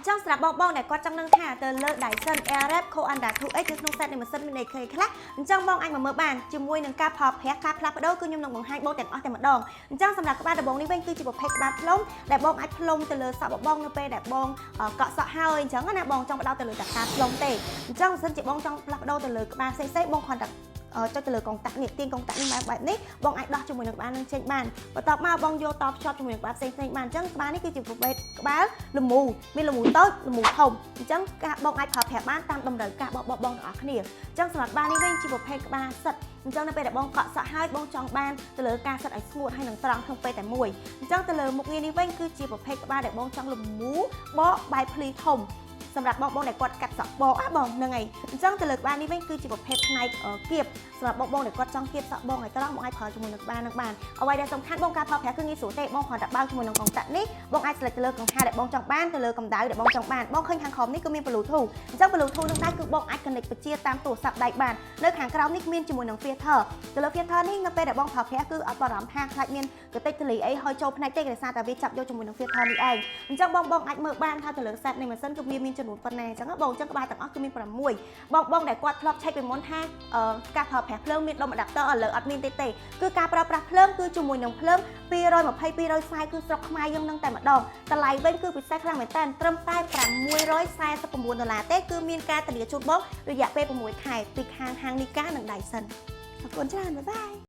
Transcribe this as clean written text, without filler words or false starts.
ញ្ចឹងសម្រាប់បងបងដែលគាត់ចង់ដឹងថាទៅលើ Dyson Airwrap Coanda 2X នៅក្នុង set នៃម៉ាស៊ីនមានអីគេខ្លះអញ្ចឹងបងអាចមកមើលបានជាមួយនឹងការផលប្រាស់ការផ្លាស់ប្ដូរគឺខ្ញុំនឹងបង្ហាញបងទាំងអស់តែម្ដងអញ្ចឹងសម្រាប់ក្បាលដំបូងនេះវិញគឺជាប្រភេទក្បាលផ្លុំដែលបងអាចផ្លុំទៅលើសក់របស់បងនៅពេលដែលបងកក់សក់ហើយអញ្ចឹងណាបងចង់បដោតទៅលើតែការផ្លុំទេអញ្ចឹងបើសិនជាបងចង់ផ្លាស់ប្ដូរទៅលើក្បាលផ្សេងៗបងគ្រាន់តែចុចទៅលើកុងតាក់នេះទាញកុងតាក់នេះបែបបែបនេះបងអាចដោះជាមួយនឹងក្បាលនឹងចេញបានបន្ទាប់មកបងយកតភ្ជាប់ជាមួយនឹងក្បាលផ្សេងៗបានអញ្ចឹងក្បាលនេះគឺជាប្រភេទក្បាលលមូមានលមូតូចលមូធំអញ្ចឹងការបងអាចប្រើប្រាស់បានតាមតម្រូវការរបស់បងទាំងអស់គ្នាអញ្ចឹងសម្រាប់ក្បាលនេះវិញជាប្រភេទក្បាលសិតអញ្ចឹងនៅពេលដែលបងកក់សក់ហើយបងចង់បានទៅលើការសិតឲ្យស្ងួតហើយនឹងត្រង់ក្នុងពេលតែមួយអញ្ចឹងទៅលើមុខងារនេះវិញគឺជាប្រភេទក្បាលដែលបងចង់លមូបកបែបភ្លីធំសម្រាប់បងបងដែលគាត់កាត់សក់បកអាបងហ្នឹងហើយអញ្ចឹងទៅលើក្បាលនេះវិញគឺជាប្រភេទផ្នែកគៀបសម្រាប់បងបងដែលគាត់ចង់គៀបសក់បងឲ្យត្រង់បងអាចប្រើជាមួយនឹងក្បាលនឹងបានអ្វីដែលសំខាន់បងការប្រើប្រាស់គឺងាយស្រួលទេបងគ្រាន់តែបើកជាមួយនឹងកុងតាក់នេះបងអាច select ទៅលើកង្ហារដែលបងចង់បានទៅលើកម្ដៅដែលបងចង់បានបងឃើញខាងក្រោមនេះគឺមាន Bluetooth អញ្ចឹង Bluetooth នឹងដែរគឺបងអាច connect បញ្ជាតាមទូរស័ព្ទដៃបាននៅខាងក្រោមនេះមានជាមួយនឹង filter ទៅលើ filter នេះនៅពេលដែលបងប្រើប្រាស់គឺអត់បារម្ភថាខ្លាចមានកតិចទលីអីហើយចូលផ្នែកទេដោយសារតែវាចាប់យកជាមួយនឹង filter នេះឯងអញ្ចឹងបងបងអាចមើលបានថាទៅលើ set នៃម៉ាស៊ីនគឺវាមានចំនួនប៉ុណ្ណាអញ្ចឹងបងអញ្ចឹងក្បាលទាំងអស់គឺមាន6បងបងដែលគាត់ធ្លាប់ឆែកពីមុនថាការប្រើប្រាស់ភ្លើងមានដុំ adapter ឥឡូវអត់មានទេទេគឺការប្រើប្រាស់ភ្លើងគឺជាមួយនឹងភ្លើង220 240គឺស្រុកខ្មែរយើងនឹងតែម្ដងតម្លៃវិញគឺពិសេសខ្លាំងមែនតើត្រឹមតែ649ដុល្លារទេគឺមានការធានាជូនបងរយៈពេល6ខែពីខាងហាងនីកានិង Dyson អរគុណច្រើន bye bye.